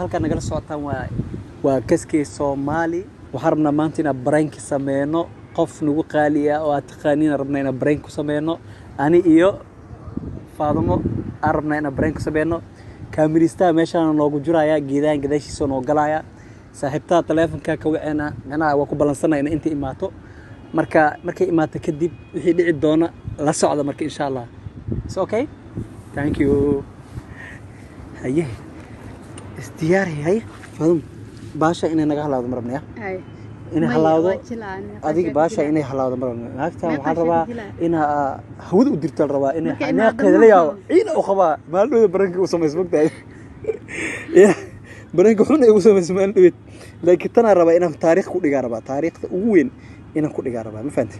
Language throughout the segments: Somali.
Halkaa nagala socotaan waa Kaskey Soomaali. Waxaan rabnaa maanta inaan prank sameyno qof nagu qaali ah oo aad taqaaniin. Rabnaa inaan prank ku sameyno, ani iyo Faadumo aan rabnaa inaan prank ku sameyno. Kaamiristaha meeshaan noogu juraya, geedahan gadaashiisa noo galaya. Saaxiibtada taleefonka ka waceena, macnaha waa ku ballansanaa inay inta imaato. Marka markay imaato kadib wixii dhici doona la socda. Marka insha Allah. It's okay, thank you. Haye, isdiyaari. Haye Faadumo, baasha inay naga halaawdo ma rabnaya, inay halaawdo adiga, baasha inay halaawdo ma rabna. Naagtan waxaan rabaa inaa hawada u dirto, la rabaa inay xanaaqeeda la yaabo. Ciina u qabaa maalin dhowda prank-ka u samayso, mogtahay ya, prank-ka xun ay ugu samayso maalin dhaweed, laakiin tanaa rabaa inaan taariikh ku dhigaa, rabaa taariikhda ugu weyn inaan ku dhigaa rabaa. Ma fahanti?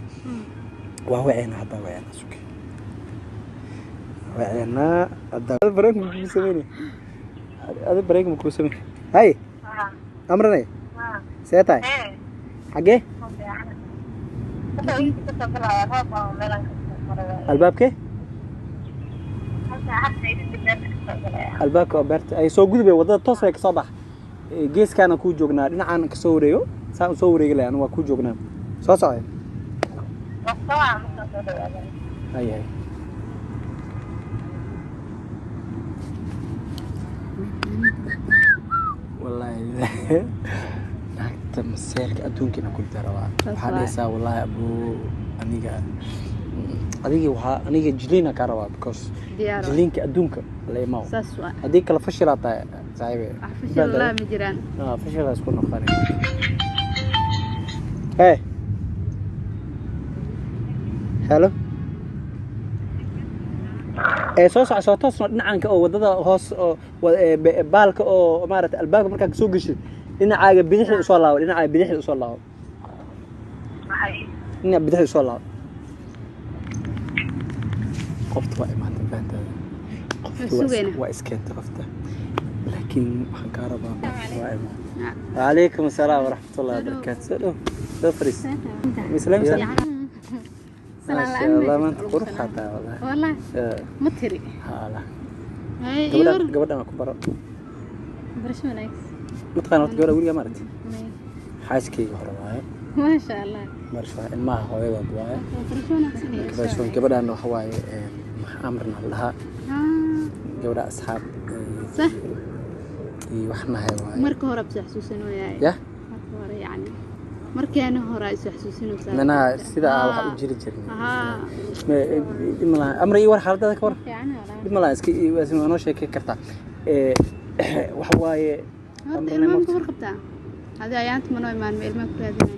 Waa waceena hadda, waceena, suke, waceena hadda. Prank-ka ma kugu sameynay? Ada prank-ka ma kugu sameynay? Hay Amrane, see tahay? Xaggee? Albaabkee? Albaabka oo beerta ay soo gudubay, waddada toos ay kasoo bax. Geeskaana kuu joognaa, dhinacaan kasoo wareego, saan usoo wareegi lahay anu. Waa kuu joognaa, soo socday. Hay hay. Wallaahi naagta maseerka adduunka inaan ku ridaa rabaa. Waxaa dhahaysaa, wallaahi abuu, aniga adiga waxaa aniga jiliina kaa rabaa, because jiliinka adduunka la imaw. Haddii kale fashilaa tahay, saaxiibe. Fashilaa isku noqon. Hey, hello. Ee soo soco, soo toosno dhinacanka oo waddada hoos oo baalka oo maaragtay albaabka markaa kasoo geshid, dhinacaaga bidixda usoo laabo, dhinacaaga bidixda usoo laabo, dhinaca bidixda usoo laabo. Qofta waa imaatay, fahantaada? Qofta waa iskeentay qofta, laakiin waxaan kaa rabaa waa imaan. Wacalaykum asalaam waraxmatullahi wabarakaatu. Soo dhow, soo fariis. Mislaamsan, maasha Allah, maanta qurux xataa wallahi. Wallahi ma tiri. Hala gabadhan, gabadhan waa ku baro. Barasho wanaagsan. Mataqaan horta gabadha weligaa maaragtay? Xaaskeyga hore waaye. Maasha Allah. Marsha ilmaha hooyadood waaye. Barasho wanaagsan. Barasho. Gabadhan waxa waaye Amrna la dhahaa gabadha, asxaab sax iyo wax nahay waaye. Marka hore is xasuusinooyaay. Yah. Marka hore, yacni markaana hore is xasuusinaysaa. Manaha sida aa wax u jiri jirin. Dhib ma laha. Amra, iyo war, xaaladada ka war? Dhib ma laha, iska waa noo sheekey kartaa. Waxa waaye Horta ilmaha ma ka warqabtaa adi? Ayaanta manoo imaan, ma ilmaha ku raadinaya?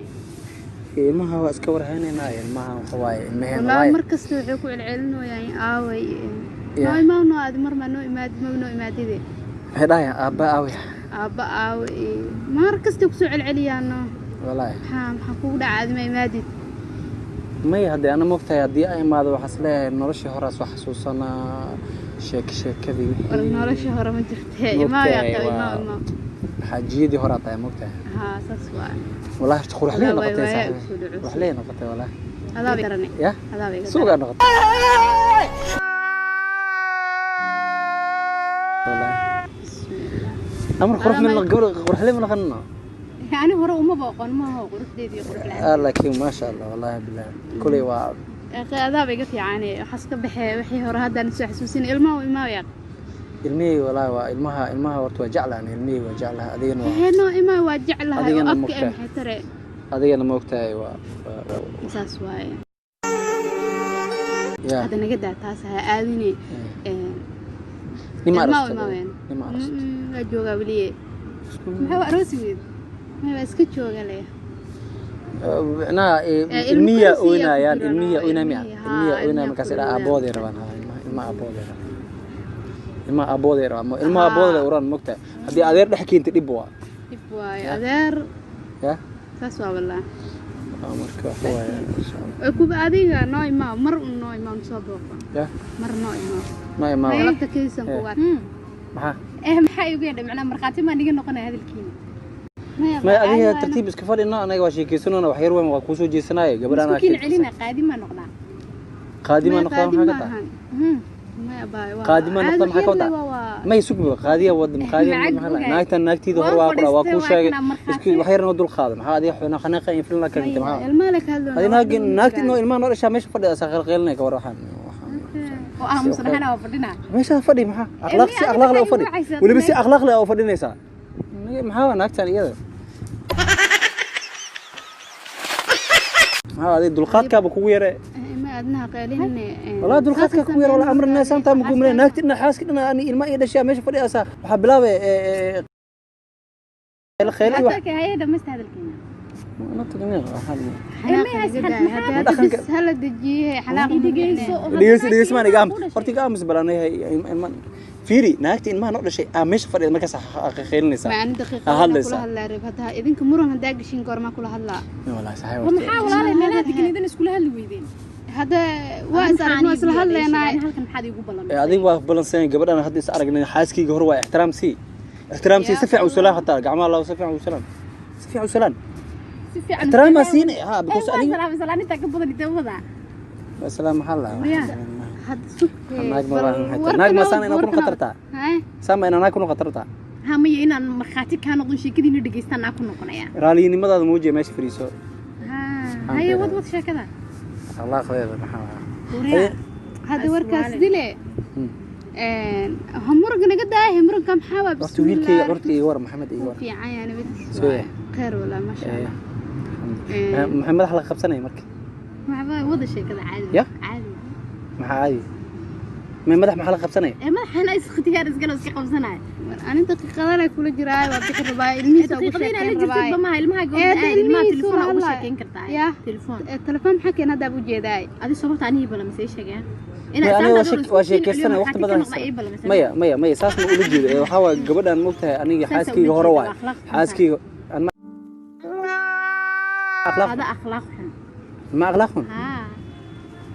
Ilmaha waa iska warhaynaynaa. Ilmaha waxa waaye ilmaheena. Wallaahi mar kasta waxay ku celcelinayaan, aaway noo imaan, noo aadi, mar maa noo imaadi, ma noo imaadide. Maxay dhahayaan? Aabba aaway? Aabba aaway, mar kasta kusoo celceliyaano. Wallaahi. Maxaa kugu dhaca? Adi ma imaadid. May, haddii ana mogtahay, haddii aan imaado waxaas leeyahay noloshii horaa soo xasuusanaa, sheeke sheekadii. War nolosha hore ma jirtee, imaa yaa imaa imaa. Xaajiyadii horaa tahay, mogtahay? Haa, saas waa. Wallahi horta quruxley noqotay, saaxiib, quruxley noqotay wallahi. Adaa darane. Ya adaa iga suugaa noqotay wallahi. Amar qurux min gabadha, quruxley ma noqonno. Yani hore uma booqon maaha quruxdeedii, qurux la'aan, laakiin maasha Allah, wallahi billahi kuley waa adaaba iga fiicane. Waxaas ka baxee, wixii hore haddaan soo xasuusin. Ilmaha imaa yaa. Ilmihii wallahi waa ilmaha, ilmaha horta waa jeclaan, ilmihii waa jeclahay, adigana waa Hee, noo imaa, waa jeclahay oo afka ee maxay tare. Adigana ma ogtahay waa Saas waaye. Hadda naga daa taas, ha aadine. Nima arostay? Nima arostay? Waa joogaa weliye. Maxaa aroosi weyd? Waa iska jooga leh. Micnaha ilmiya oynayaan, ilmiya oynaya miya, ilmiya oynaya markaas idhaa aabbooday rabaan. Ilmaha aabbooday rabaan, ilmaha aabbooday rabaan, ilmaha aabbooday uraan, mogtahay? Haddii adeer dhex keenta dhib waa. Dhib waaye adeer. Ya. Saas waa wallah. Marka waxa waaye insha Allah. Kuba adiga noo imaa, mar un noo imaa, soo booqo. Ya. Mar noo imaa. Noo imaa. Galabta kaysan kuga. Maxaa? Maxaa igu yeedhay? Macnaa markhaati maan iga noqonaya hadalkiina. May, adiga tartiib iska fadhino, anaga waa sheekeysanona, wax yar weyn waa kuusoo jeesanaaye gabadhaan. Isku kiin celina, qaadi maa noqdaa? Qaadi maa noqdaa? Maxaa ka tahay? Maya baay, waa Qaadima caadi. Noqda maxaa ka Wax yar wadaa? le waa May sugba qaadiya wad qaadiya. Lacag Maxaa la ogaay. naagtan naagtiida hore Waan waa kula waa fadhiistay, kuu waa sheegay. kana markhaati. Isku wax yar noo dul qaada. Maxaa adiga xuna xanaqa in filna keentay maxaa? Ilmaha le ka hadloona. Adi naag naagti noo ilmaha noo dhashaa meesha fadhida asa qalqeelinay ka war waxaan Oo ah musnaxana waa fadhinaa. Meesha fadhi maxaa akhlaaq si Ilmihi akhlaaq leh adiga oo fadhi. maxay igu wacaysaa? Weliba si akhlaaq leh oo fadhinaysaa. Maxaa waa naagtan iyada? Maxaa adiga dulqaadkaaba kugu yare? Ma adnaha qeelinne. Walaa dulqaadka kugu yar walaa amrina saanta ma gumle naagti dhina xaaski dhina ani ilma ii dhashaa meesha fadhiyasa waxaa bilaabay khayl wax. Hadalka haye dhamaysta hadalkeena. Bis hala dejiye xanaaq. Dhegeyso oo Dhegeyso, dhegeyso, maan iga aamus horta, iga aamus balanay. Fiiri, naagta ilmaha noo dhashay aa meesha fadhida markaas khaylinaysaa. Ma ani Aa, daqiiqada kula hadlaysaa. Hadlaa reeb hadda idinka muran haddaa gashin goormaa kula hadlaa? Walaa saxiib. War maxaa walaalay meelaha degan idin iskula hadli weydeen? Hadda waa is aragno, isla hadlaynaa. Halkan maxaad iigu ballamay? Adiga waa balansan gabadhan hadda is aragnay. Xaaskayga hore waa ixtiraam sii, ixtiraam sii, si fiican u salaan, hataa gacmaha labo si fiican u salaan, si fiican u salaan. Si fiican. Ixtiraam aa siinay ha because aniga aniga salaam salaam inta ka badan intee wada. Salaam maxaa la Hadda sug. Naag ma baahan tahay. Naag ma saan inaa ku khatartaa? Haye. Saan ma inaa naag ku khatartaa? Ha maya, inaan markhaati kaa noqon sheekadiina dhegeystaan naa ku noqonaya. Raaliyinimadaada muujiya, meesha fadhiiso. Ha haye, wad wad sheekada. Akhlaaqdeeda maxaa waa? Waryaa. Hadda warkaas dile ha muranka naga daaya, muranka maxaa waa? Horta wiilkayga curta iga war, Maxamed iga war. Fiican yaa nabadiis. Soo yahay. Khayr walaa, maasha Allah. Maxay madax la qabsanaya marka? Waxba wada sheekada caadi. Ya? Caadi. Maxaa caadi may madax maxaa la qabsanaya? Ee madaxana is ikhtiyaar iskala iska qabsanaya. Ani daqiiqada le kula jiraayo waa bixi rabaa ilmihiisa ugu Daqiiqada inaa la sheekeyn jirtid rabaa. ba maaha ilmaha Ee, goobta hadda aad ilmaha ilmihiisu telefoon ugu la sheekeyn kartaa. Ya. Telefoon. Telefoon maxaa keena hadda ujeedaay? Adi sababta aniga balamisay sheegaya. Maya, aniga waa sheekeysanaya waqti badan haysta. Maya, maya, maya, saas ma ula jeedo. Ee waxaa waaye gabadhan moogtahay aniga Saas xaaskayga ula hore jeeda, waay. waa akhlaaq xun. Xaaskayga an ma akhlaaq. Ada akhlaaq xun. Ma akhlaaq xun? Ha.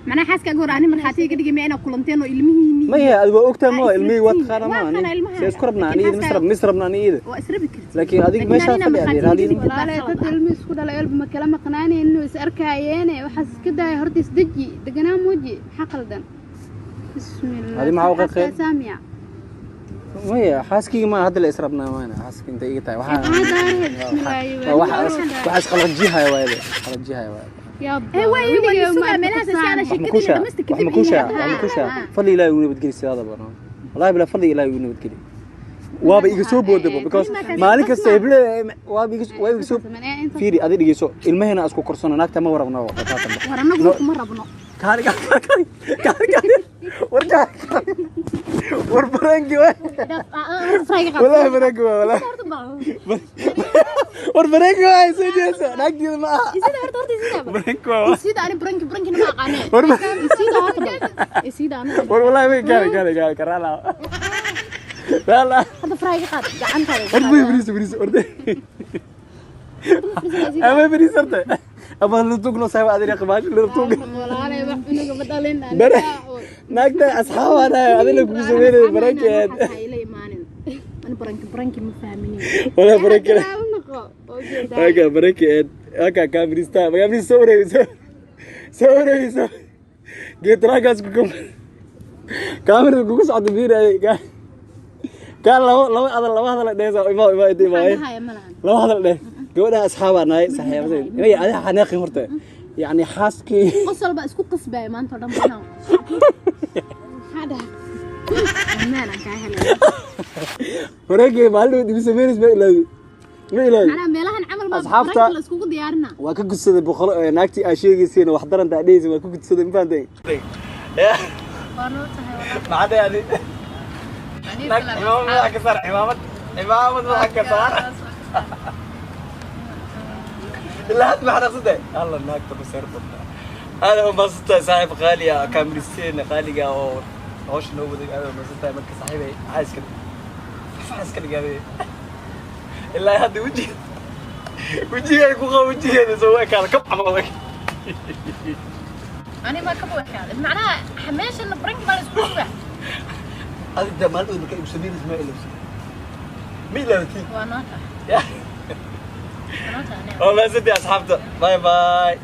Macnaha xaaskaaga hore ani markhaatiga ka dhigay miyaa inaad kulanteen oo ilmihiinii Maya, adiga waa ogtahay ma Waa ilmihii waa israbtiin. taqaanaa ma Waa ani kana ilmaha. see isku rabnaa Laakiin ani iyada mis rabna ani iyada. Waa israbi kartid. Laakiin adiga meeshaa anina fadhi markhaatiga raali ka dhigtid baa Walaalay khalad dad ah. ilmi isku dhalay elba ma kala maqnaaneen inuu is arkaayeene waxaas iska daaya horta isdeji deganaa muuji maxaa qaldan bismillah. Adi maxaa u qalqeen? Saamiya. Maya, xaaskayga ma hadda la israbnaa maana xaaska intay iga tahay waxaa Maxaa daaray bismillah. Waxaa isqalajihaya waaybe qalajihaya waaybe. Yaa. Ee, way sugaa meelahaas si aana Wax ma sheekadiina kushaa dhamaysta wax kadib ma kushaa inaad- wax ma kushaa. Ha. Fadli Ilaahay uu nabadgeli sidaada badan, wallahi bila fadli Ilaahay uu nabadgeli waaba iga soo boodabo because maalin kasta heble waaba iga waa iga soo fiiri. Adi dhegeyso, ilmaheena isku korsano, naagta ma warabna taatan. War annagu kuma rabno. Kaali kaali kaali kaali war kaali war barangi waay. Wallahi barangi waay, wallahi war barangi waay. Soo jeesa, naagteeda ma aha. Isida horta horta isida ba. Barangi waay. Isida ani branki brankina ma aqaanee. War Isida horta bal. Isida anu. War wallahi way kaali kaali kaali karaala raala. Hadda faraha iga qaad gacantaada. War bay bariis bariis orday ama bariis horta ama lutugno saaxiib adina qabaash lutug. Walaalay wax cunuga ma dhalin. Bare naagta asxaabana adina kugu sameynaya barankeed. Ila imaanin. Ani branki branki ma fahminin. Wala barankeed. Noqo oo ujeedaa. Aka barankeed aka kabrista magaabris soo wareegayso, soo wareegayso geetraagaas ku kam kaamirada kugu socda biirayay ka ka laba laba hadal laba hadal dheesa ima ima ima. Waxaan dhahaya ma lahan. Laba hadal dheh gabadha asxaabaa nahay saaxiibada maya adiga xanaaqin horta yacni xaaskii. Qosol baa isku qasbaya maanta oo dhan banaan. Maxaa dhahay? Meel aan kaa helay. Wareegay maalin dib sameynaysa ma ilaawi ma ilaawi. Macnaha meelahan camal baa Asxaabta- branki la iskugu diyaarinaa. Waa ka gudsaday boqol naagtii aa sheegayseen wax daranta aa dhehayseen waa ka gudsaday ma fahantay? Waa noo tahay walaalay. Maxaa dhahay adi naag cimaamad madaxa ka saar, cimaamad cimaamad madaxa ka saar. Ilaa hadda maxaa dhaqsatay alla naagta baseer badnaa aada u mahadsantahay saaxiib qaali ah kaamiristeena qaaliga oo hawsha noo waday aada u mahadsantahay. Marka saaxiibay maxaa iska maxaa iska dhigaaday ilaa hadda wejiga wejiga ay ku qabo wejigeeda soo ekaada kab camal. Ani ma ka buuxaaday. Macnaha meeshan branki baa la iskugu sugaa. Adiga maalin marka igu sameynaysa ma ilowsan ma ilaawatiin. Waa noo tahay. Ya. Waa noo tahay. Waa mahadsantahay asxaabta, bye bye.